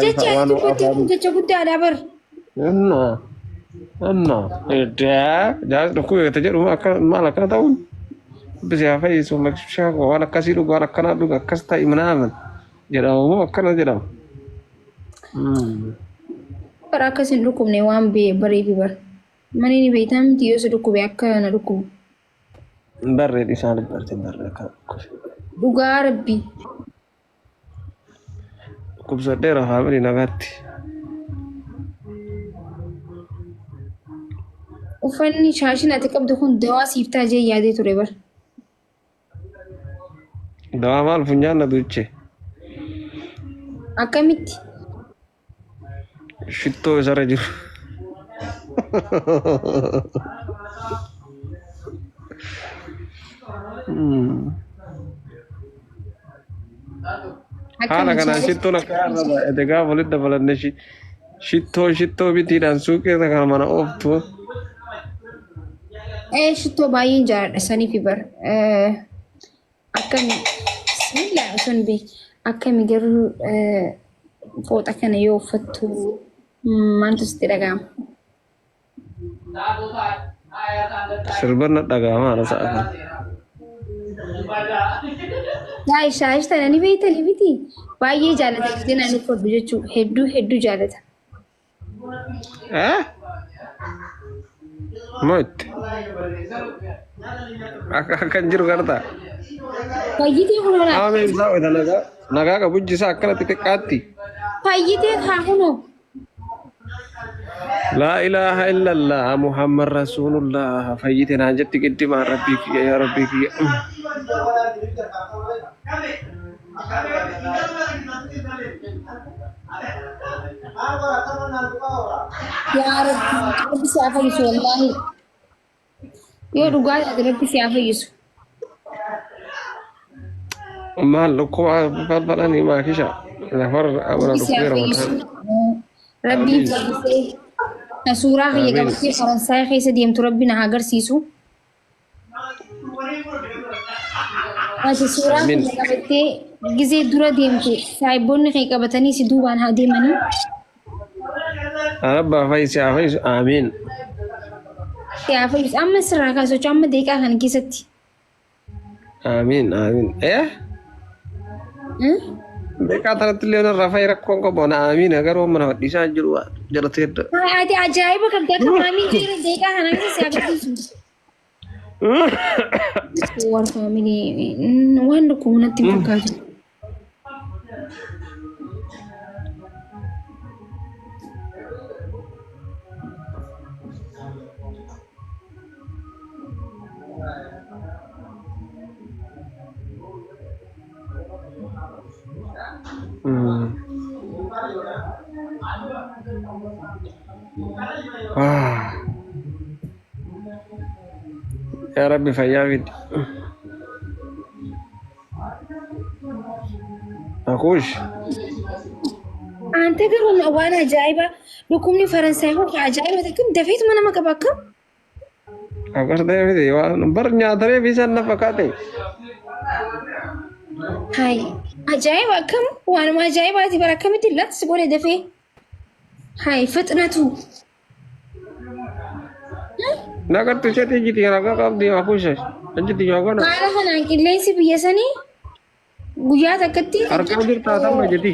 Jecha ati Waan dubbatte kun afaan jecha guddaadha bar. Inna inna eddaa jaarsi dhukkube jedhu akka maal akkana ta'uun bisi haa fayyisu makshaa waan akkasii dhugu waan akkanaa dhugu akkas ta'i minaamin jedhama moo akkana jedhama. Bara akkas hin dhukkubne waan bareefi bar. Mani ni beektaa miti yoo si dhukkube akka na dhukkubu. Barree isaan barte barree akka dhukkube. Dhugaa rabbi. Dhukkubsadheera faamilii nagaatti. Uffanni shaashin ati qabdu kun dawaa siif ta'a jee yaadee ture bar. Dawaa maal funyaan na duuche. Akkamitti? Shittoo isarra jiru. Haala Akkami kanaan shittoon akka irra baay'ate gaafa walitti dabalanne shittoo shittoo bitiidhaan suuqii irra kan mana ooftu. Ee shittoo baay'een jaaladha saniif bar. Akkami bismillah osoo hin beekin akkami garuu fooxa kana yoo uffattu maaltu sitti dhaga'ama? Sirban na dhaga'ama haala sa'a kana. Yaa shaayish tana ni beektanii miti baay'ee jaalata jettee naan uffadhu jechuudha hedduu hedduu jaalata. Eh? Moitti. Akka akkan jiru gartaa. Fayyitee kunoo laata? Qaama isaa wayita nagaa nagaa qabu ijji isaa akkana xixiqqaatti. Fayyitee kaa kunoo. Laa ilaaha illallah Muhammad Rasuulullah fayyite naan jetti qiddimaan rabbii kiyya yaa rabbii kiyya. Yaa Rabbi, Rabbi si haa fayyisu wallaahi. Yoo dhugaa taate Rabbi si haa fayyisu. Maal dhukkuba balbalanii maakisha lafarra amana Rabbi si haa dhukkubeera fayyisu. mataan. Rabbiin Amiin. fayyisee na suuraa kiyya Amiin. qabattee Faransaay keessa deemtu Rabbi na haa agarsiisu. Ati suuraa Amiin. kiyya qabattee gizee dura deemte saahiboonni kee qabatanii si duubaan haa deemanii. Rabbaa fayyisi haa fayyisu. Amiin. Si haa fayyisu. Amma sirraa kaasuu amma daqiiqaa kana keessatti. Amiin. Amiin. Eh? Hmm? Beekaa tanatti illee narraa fayi rakkoon qabu. Ana amiin garuu amma nama dhiisaa hin jiru jalatti hedda. Ati ajaa'iba qabda akka maamiin jira daqiiqaa kana keessa si agarsiisu. War family waan dhukkubu natti hin fakkaatu. Ah. Yaa Rabbi fayyaa fidi. Akuush. Ante garuu waan ajaa'ibaa dhukkubni Faransaay kun ajaa'iba ta'e kun dafeetuma nama qaba akkam. Akkas ta'e miti waan bar nyaataree fi isaan na fakkaate. Hayi ajaa'iba akkam waanuma ajaa'ibaati bara akkamitti latti si godhe dafee. Hayi fixnatu. Nagartu isheetii jiti ragaa qabdi akuush. Ajjiti yoogana. Haala kanaan qilleensi biyya sanii guyyaa takkatti Argaa jirtaa tamma jeti.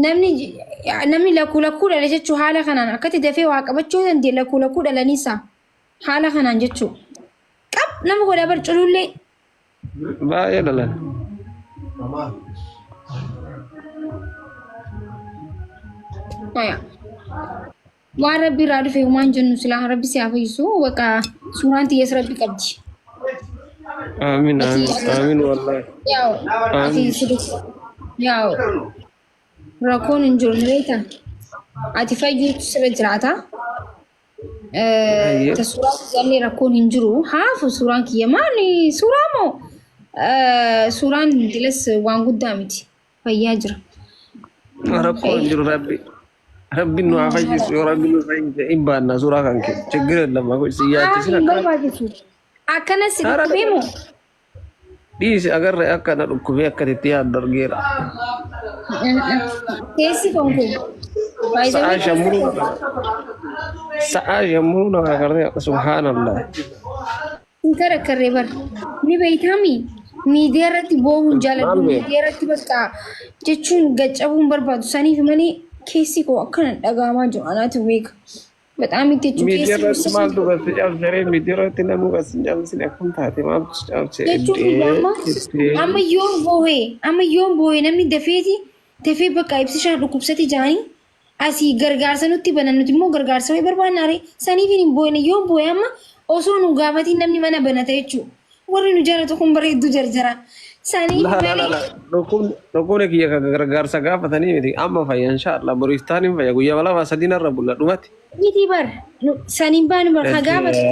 namni namni lakkuu lakkuu dhale jechuu haala kanaan akkatti dafee waa qabachuu danda'e lakkuu lakkuu dhalaniisa haala kanaan jechuu qab nama godha bar culullee Baay'ee dhalan. Aya. Waan rabbi irraa dhufe waan jennu silaa rabbi si haa fayyisu waqa suuraan tiyyees rabbi qabdi. Amiin amiin amiin wallaahi. Yaa'u ati si yaa'u rakkoon hin jiru ni beekta. Ati fayyuutu sirra jiraata. Hayyee. Ta suuraa kiyyaallee rakkoon hin jiru. Haafu suuraan kiyya maali suuraa moo suuraan dilas waan guddaa miti. Fayyaa jira. Rakkoon hin jiru rabbi. Rabbi nu haa fayyisu yoo rabbi nu fayyise hin baanna suuraa kan kee. Chiggir lama si Haa yaachisin hin akkana. barbaachisu. Akkana si Haara dhukkubee moo? Dhiisi agarre akka na dhukkubee akka itti yaaddu argeera. Keessi kon kun. Sa'aa shan muruu sa'aa shan muruu na agarree subhaanallah. Hin karakkarree bar. Ni beeytaami. Miidiyaa irratti boohuun jaaladhu. Maal beeka? Miidiyaa irratti bakka jechuun gaccabuun barbaadu. Saniif malee keessi koo akkana dhaga'amaa jiru anaatu beeka. Bexaam itti jechuun Miidiyaa keessi irratti maaltu gad si cabsee miidiyaa irratti namuu gad si cabsine akkam taate maaltu si cabse jechuun iddee amma iddee. amma yoon boohee amma yoon boohee namni dafeeti dafee bakka ibsishaan dhukkubsate jaanii asii gargaarsa nutti banan nuti immoo gargaarsa wayii barbaanna ree saniif hin boohine yoon boohe amma osoo nu gaafatiin namni mana banata jechuudha. Warri nu jaalatu kun bareedduu jarjara. Saniif La la la malee la dhukkubni dhukkubni kiyya kan gargaarsa gaafatanii miti amma fayya inshaallah boriif taan hin fayya guyyaa lama sadii narra bulla dhumati. miti bar saniin baanu bar ka gaafatu.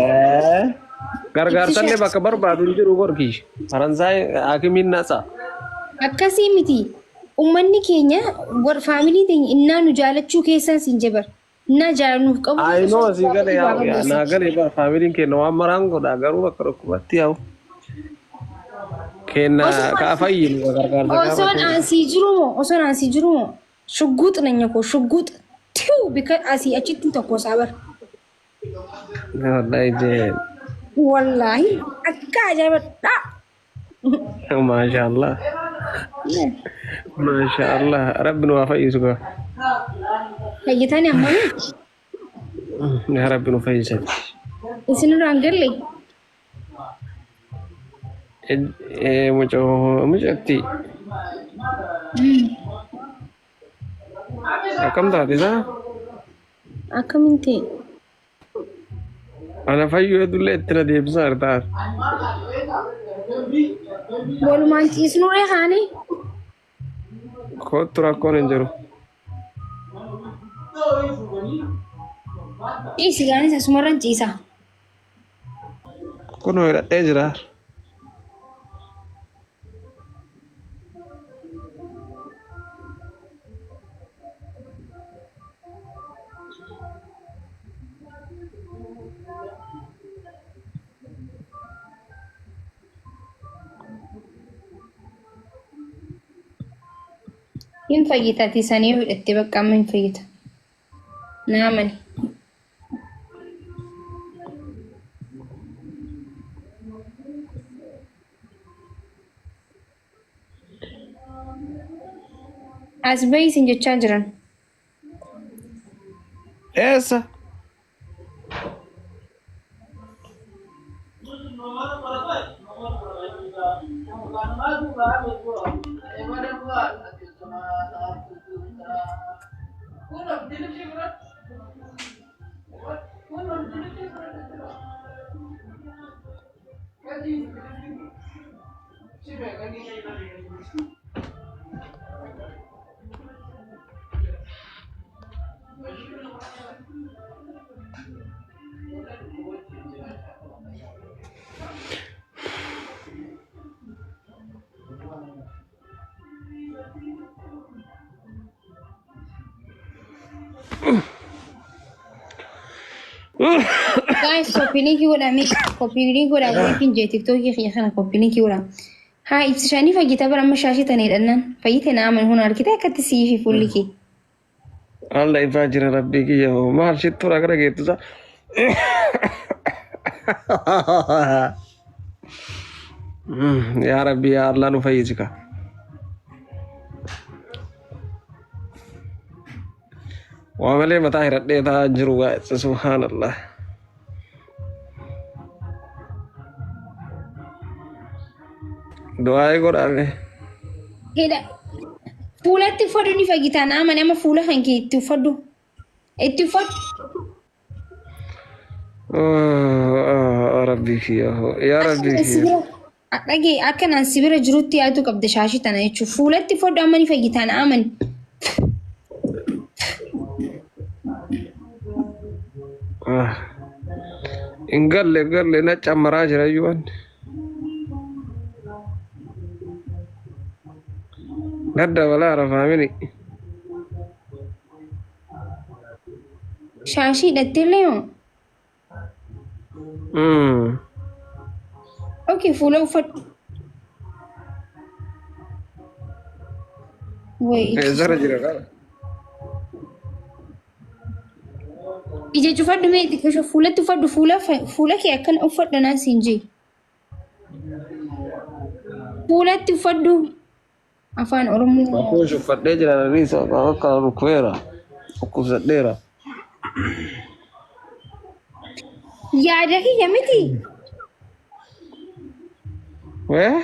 Gargaarsallee bakka barbaadu hin jiru gorki. Faransaay hakimiin natsa. Akkasii miti. Uummanni keenya war faamilii teenya innaa nu jaalachuu keessan siin jabar. Innaa jaalala nuuf qabu I know si gale yaa naa gale bar faamiliin keenya waan maraan godha garuu bakka dhukkubatti yaa'u. Kenna ka fayyinu ka gargaarsa Osoon gaafate. asii jiru moo osoon asii jiru moo shugguux nanya koo shugguux tiw bika asii achitti tokko isaa bar. Wallahi jeen. Wallaahi akka ajaa'iba dha. Maasha Allah. Maasha Allah. Rabbi nu haa fayyisu gaa. Fayyitani ammami Yaa Rabbi nu fayyisa. isinirraan galle. Mucoo mucatti. Akkam taate isaa? Akkamiin ta'e? Ana fayyuu hedduullee itti na deebisaa jirta. Walumaan ciisnuree kaanii. Kottu rakkoon hin jiru. Ciisi gaanis asumarran ciisa. Kunoo hidhadhee jira. Hin fayyita ati sanii yoo hidhatte bakka amma hin fayyita. Naa amani. As bahi isin jechaa jiran. Eessa? Guys, copy link godhaa mee copy link godhaa waliin jee tiktookii kiyya kana copy link godhaa. Haa ibsishaanii fayyita bara amma shaashii tana hidhannaan fayyite naa amani hun argite akkatti siifi fuulli kee. Allah ifaa jira rabbii kiyya hoo maal shittuudha gara geettu isaa. Yaa rabbii yaa Allah nu fayyisi kaa. Waa malee mataa hiradhee taa'aa hin jiru gaa subhaanallah. Du'aa'ii godhaame. Hidha. Fuulatti uffadhu ni fayyitaa naa amani amma fuula kan kee itti uffadhu. Itti uffadhu. Rabbii kiyya hoo yaa rabbii Akka si kiyya. bira dhagee akka naan si bira jirutti yaaduu qabda shaashii tana jechuudha. Fuulatti uffadhu amma ni fayyitaa naa amani. Hin galle hin galle na cammaraa jira iyyuu wanni. Gadda balaa rafaamini. Shaashii hidhattee illee moo? Okay, fuula uffadhu. Way Eessarra jira kana? Ija cufadhu mee xiqqisho fuulatti uffadhu fuula fuula kee akkana uffadha naan siin jee. Fuulatti uffadhu afaan Oromoo. Makuush uffadhee jira naniis akka rukkubeera. Dhukkubsadheera. Yaada kiyya miti. Eh?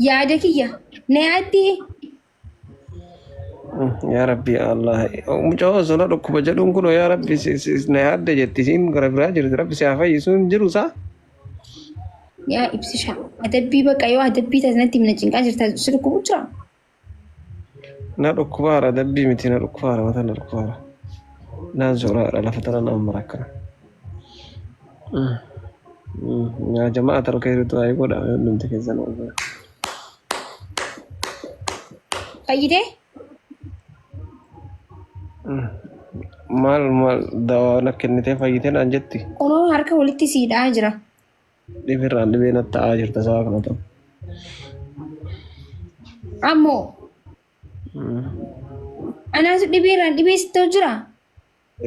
Yaada kiyya. Na yaaddee. Yaa Rabbi yaa Allah. Mucaa osoo na dhukkuba jedhuun kun yaa Rabbi na yaadde jetti isiin gara biraa jirti. Rabbi si haa fayyisu hin jiru isaa. Yaa ibsisha. Adabbii baqa yoo adabbii taate natti himna cinqaa jirta si dhukkubu jira. Na dhukkubaara adabbii miti na dhukkubaara mata na dhukkubaara. Naan zoraadha lafa tana nama mara akkana. Yaa jamaa tarkee du'aa godha hundumti keessan. Fayyitee? Maal maal dawaa na kennitee fayyitee naan jetti. Kunoo harka walitti siidhaa jira. Dhibirraan dhibee natti ta'aa jirta sa'a kana ta'u. Ammoo anaatu dhibeerraan dhibee sitti ta'u jira.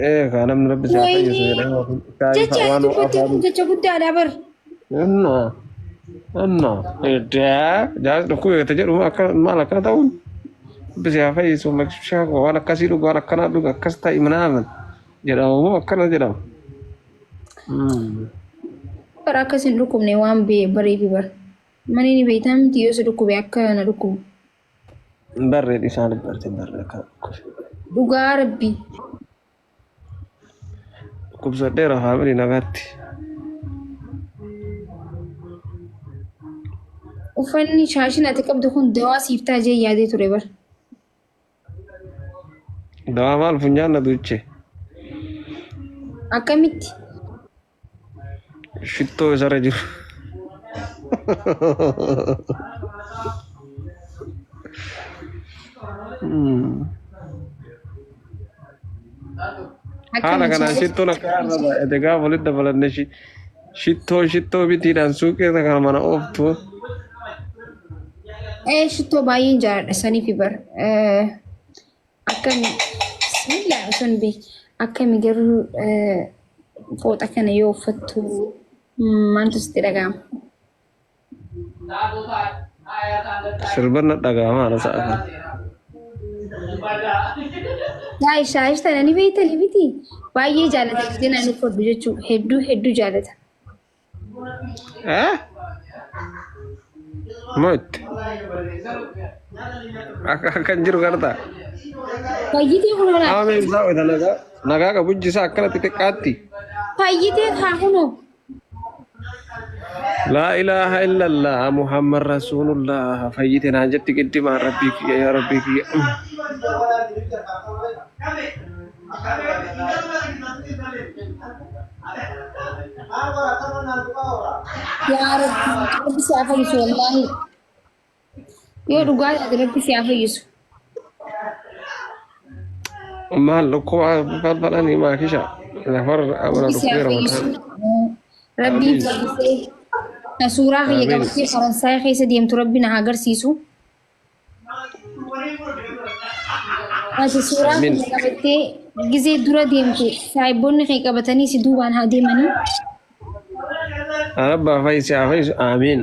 Ee kaa namni rabbi si haa fayyisu Wayinee jedhee kaa jecha ati waan dubbatte kun afaan jecha guddaadha bar. inna inna eddaa jaarsi dhukkubee gata jedhu akka maal akkana ta'uun rabbi si haa fayyisu makshaa waan akkasii dhugu waan akkanaa dhugu akkas ta'i minaamin jedhama moo akkana jedhama. Bar akkas hin dhukkubne waan bareefi bar. Mani ni beektaa miti yoo si dhukkube akka na dhukkubu. Barree dhiisaan barte barree akka dhukkube. Dhugaa rabbi. Dhukkubsadheera faamilii nagaatti. Uffanni shaashiin ati qabdu kun dawaa siif ta'a jee yaadee ture bar. Dawaa maal funyaan na duuche. Akkamitti? Shittoo isarra jiru. Haala Akkami kanaan shittoon akka irra baay'ate gaafa walitti dabalanne shittoo shittoo bitiidhaan suuqii irra kan mana ooftu. Ee shittoo baay'een jaaladha saniif bar. Akkami bismillah osoo hin beekin akkami garuu fooxa kana yoo uffattu maaltu sitti dhaga'ama? Sirban na dhaga'ama haala sa'a kana. Yaa shaayish tana ni beektani miti baay'ee jaalata jettee naan uffadhu jechuudha hedduu hedduu jaalata. Eh? Moitti. Akka akka hin jiru gartaa. Fayyitee kunoo laata? Qaama isaa wayita nagaa nagaa qabu ijji isaa akkana xixiqqaatti. Fayyitee kaa kunoo. Laa ilaaha illallah Muhammad Rasuulullah fayyite naan jetti qiddimaan rabbii kiyya yaa rabbii kiyya. Yaa Rabbi, Rabbi si haa fayyisu wallaahi. Yoo dhugaa taate Rabbi si haa fayyisu. Maal dhukkuba falfalanii maakisha lafarra amana Rabbi si haa dhukkubeera fayyisu. mataan. Rabbiin Amiin. fayyisee na suuraa kiyya Amiin. qabattee Faransaay keessa deemtu Rabbi na haa agarsiisu. Ati suuraa Amiin. kiyya qabattee gizee dura deemte saahiboonni kee qabatanii si duubaan haa deemanii. Rabbaa fayyisi haa fayyisu. Amiin.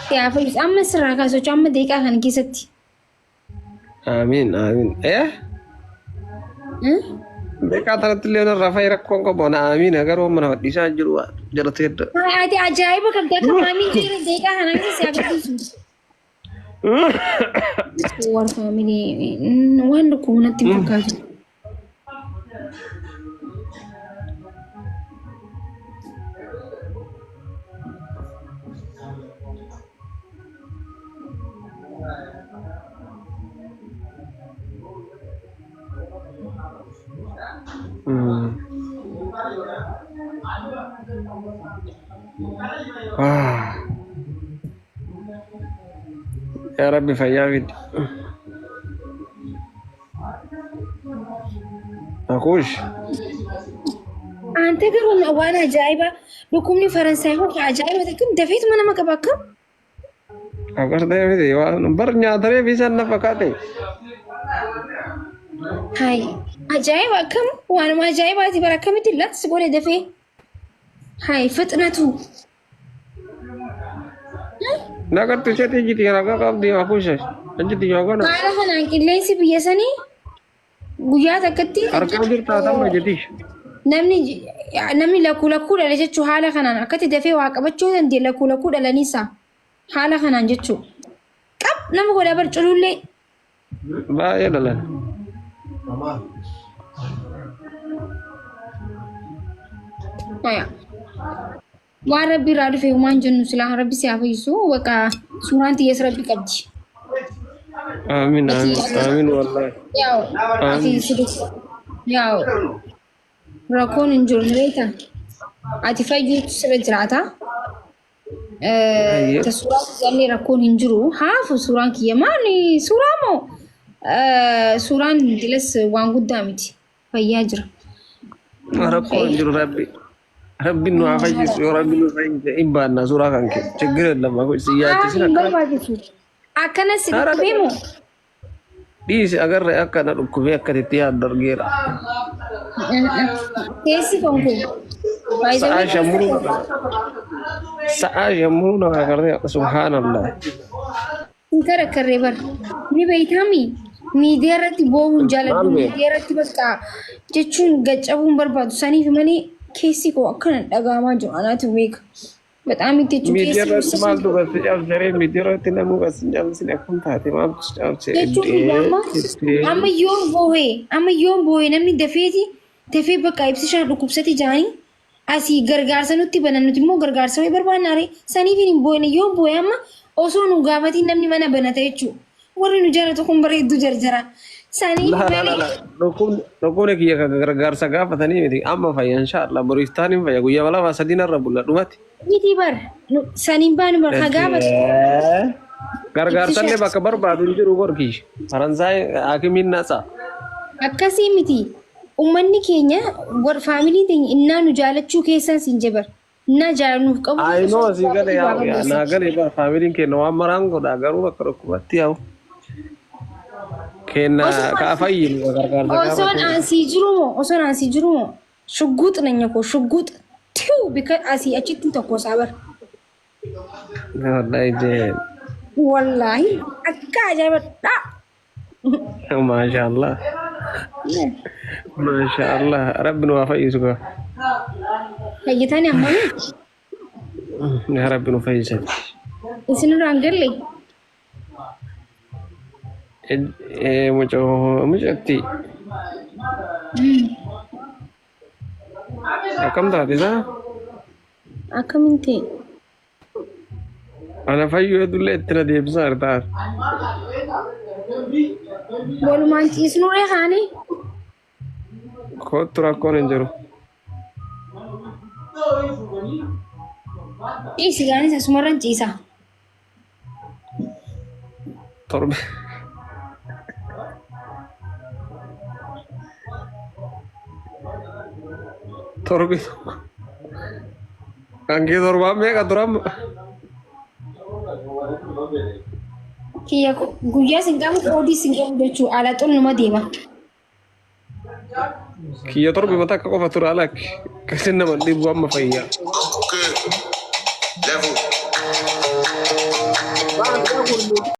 Si haa fayyisu. Amma sirraa kaasuu amma daqiiqaa kana keessatti. Amiin. Amiin. Eh? Hmm? Beekaa tanatti illee narraa fayi rakkoon qabu. Ana amiin garuu amma nama dhiisaa hin jiru jala teedda. Ati ajaa'iba qabda akka maamiin jira daqiiqaa kana keessa si agarsiisu. War family waan dhukkubu natti hin fakkaatu. Ah. Yaa Rabbi fayyaa fidi. Akuush. Ante garuu waan ajaa'ibaa dhukkubni Faransaay kun ajaa'iba ta'e kun dafeetuma nama qaba akkam? Agartee miti waan bar nyaataree fi isaan na fakkaate. Hayi ajaa'iba akkam waanuma ajaa'ibaati bara akkamitti latti si godhe dafee. Hayi fixnatu. Nagartu isheetii jiti ragaa qabdi akushe. Jiti yoogana. Haala kanaan qilleensi biyya sanii guyyaa takkatti Argaa jirtaa tamma jiti. namni namni lakkuu lakkuu dhale jechuu haala kanaan akkatti dafee waa qabachuu danda'e lakkuu lakkuu dhalaniisa haala kanaan jechuu qab nama godha bar culullee. Baay'ee dhalan. Haya. Waan rabbi irraa dhufe waan jennu silaa rabbi si haa fayyisu waqa suuraan tiyyees rabbi qabdi. Aamin aamin aamin wallahi. Yaa'u ati si yaa'u rakkoon hin jiru ni beekta. Ati fayyuutu sirra jiraata. Hayyee. Ta suuraa kiyyaallee rakkoon hin jiru. Haafu suuraan kiyya maali suuraa moo suuraan dilas waan guddaa miti. Fayyaa jira. Rakkoon hin jiru rabbi. Rabbi nu haa fayyisu yoo rabbi nu fayyise hin baanna suuraa kan kee. Chiggir የለም si yaachisin Hin akkana. barbaachisu. Akkana si dhukkubee moo? Dhiisi agarre akka na dhukkubee akka itti yaaddu argeera. Keessi kan kun. Sa'aa shan muruu sa'aa shan muruu na agarree subhaanallah. Hin karakkarree bar. Ni beeytaami. Miidiyaa irratti boohuun jaaladhu. Maal beeka? Miidiyaa irratti bakka jechuun gaccabuun barbaadu. Saniif malee keessi koo akkana dhaga'amaa jiru anaatu beeka. Bexaam itti jechuun Miidiyaa keessi irratti maaltu gad si cabsaree miidiyaa irratti namuu gad si cabsine akkam taate maaltu si cabse jechuun iddee amma iddee amma yoon boohee amma yoon boohee namni dafeeti dafee bakka ibsishaan dhukkubsate jaanii asii gargaarsa nutti banan nuti immoo gargaarsa wayii barbaanna ree saniif hin boohine yoon boohe amma osoo nu gaafatiin namni mana banata jechuudha warri nu jaalatu kun bareedduu jarjara saniif La la la malee la dhukkubni dhukkubni kiyya kan gargaarsa gaafatanii miti amma fayya inshaallah boriif taan hin fayya guyyaa lama sadii narra bulla dhumati. miti bar saniin baanu bar ka gaafatu Gargaarsallee bakka barbaadu hin jiru gorki. Faransaay hakimiin natsa. Akkasii miti. Uummanni keenya faamiliin teenya innaa nu jaalachuu keessan siin jebar. Innaa jaalannuuf qabu. I know si gale yaa naa gale bar faamiliin keenya waan maraan godha garuu bakka dhukkubatti yaa'u. Kenna ka fayyinu ka gargaarsa Osoon gaafate. ansii jiru moo osoon ansii jiru moo shugguux nanya koo shugguux tiw bika asii achitti tokko isaa bar. Wallahi jeen. Wallaahi akka ajaa'iba dha. Maasha Allah. Maasha Allah. Rabbi nu haa fayyisu gaa. Fayyitani ammami Yaa Rabbi nu fayyise. isinirraan galle. Mucoo mucatti. Akkam taate isaa? Akkamiin ta'e? Ana fayyuu hedduullee itti na deebisaa jirta. Walumaan ciisnuree kaanii. Kottu rakkoon hin jiru. Ciisi gaanis asumarran ciisa. Torbe. Torbi tokko. Kan kee torbaan meeqa turan? Kiyya guyyaa sin qabu qoodii sin qabu jechuu ala xunnuma deema. Kiyya torbi mata akka qofa tura alakki. Kasin nama dhibu amma fayyaa.